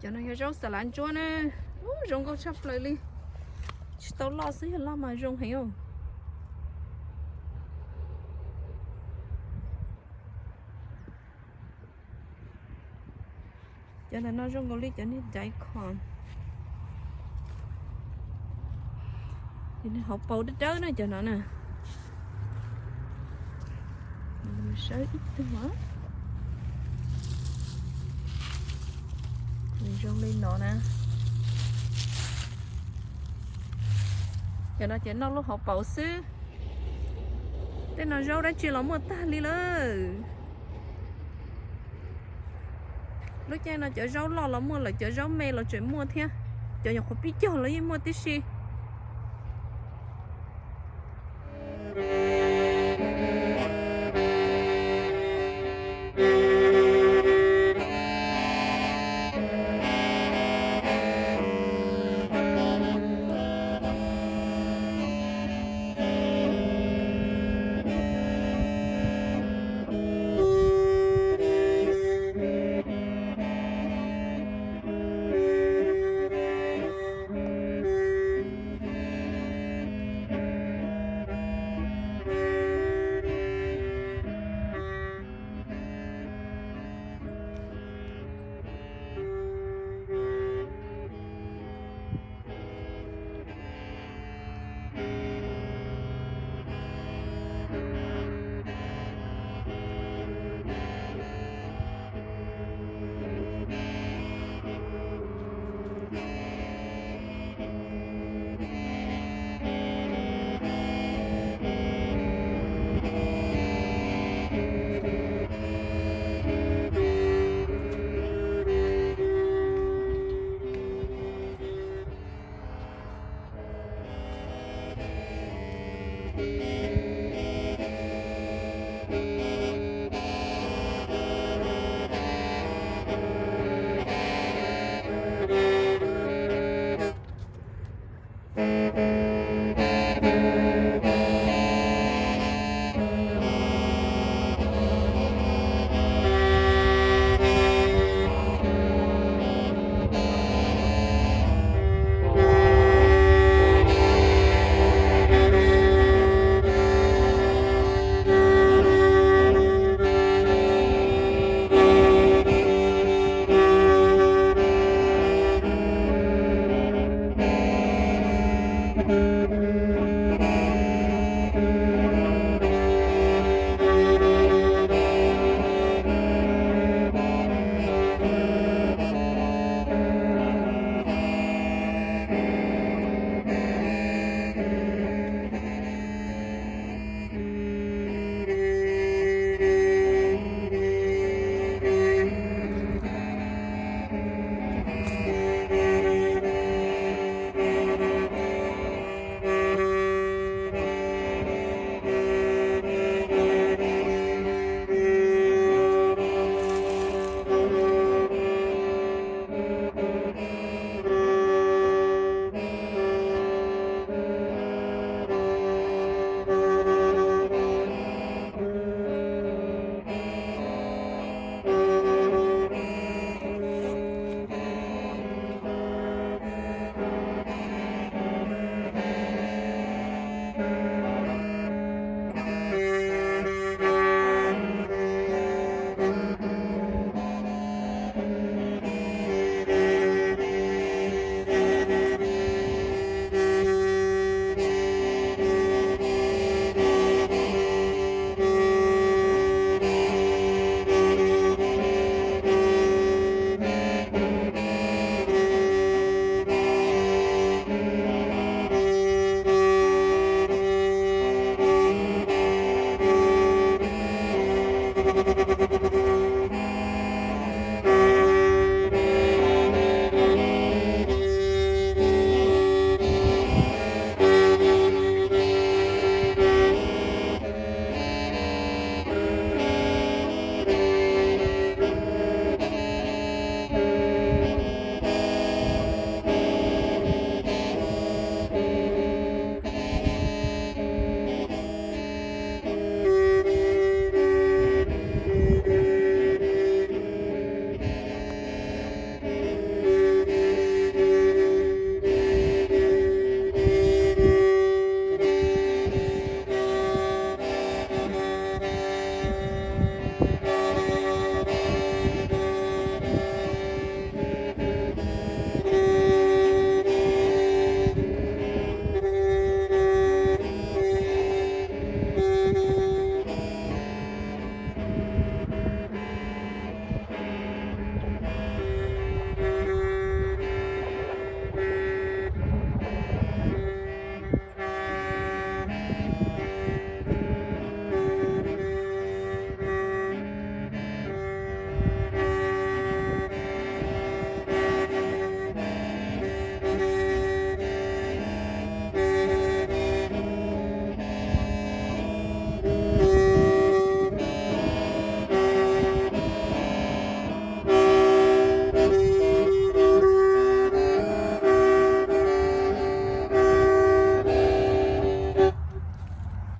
Cov no yog zaub xas lav ntsuab na. Ub, zoo nkauj tshaj plaws li. Tsis tau loj xwb, yog loj mas zoo heev os. Cov ntawm no zoo nkaus li cov niag daikon. Cov niag hauv paus dawb dawb na, cov no na. Sawb ib tug. Zoo li no na. Cov no ces noj lub hauv paus xwb. Tej no zaub dab tsi los muaj tag li lawm. Lub caij no cov zaub loj los muaj lawm, cov zaub me los tseem muaj thiab. Cov nyuam qhuav pib cog los yeej muaj tib si.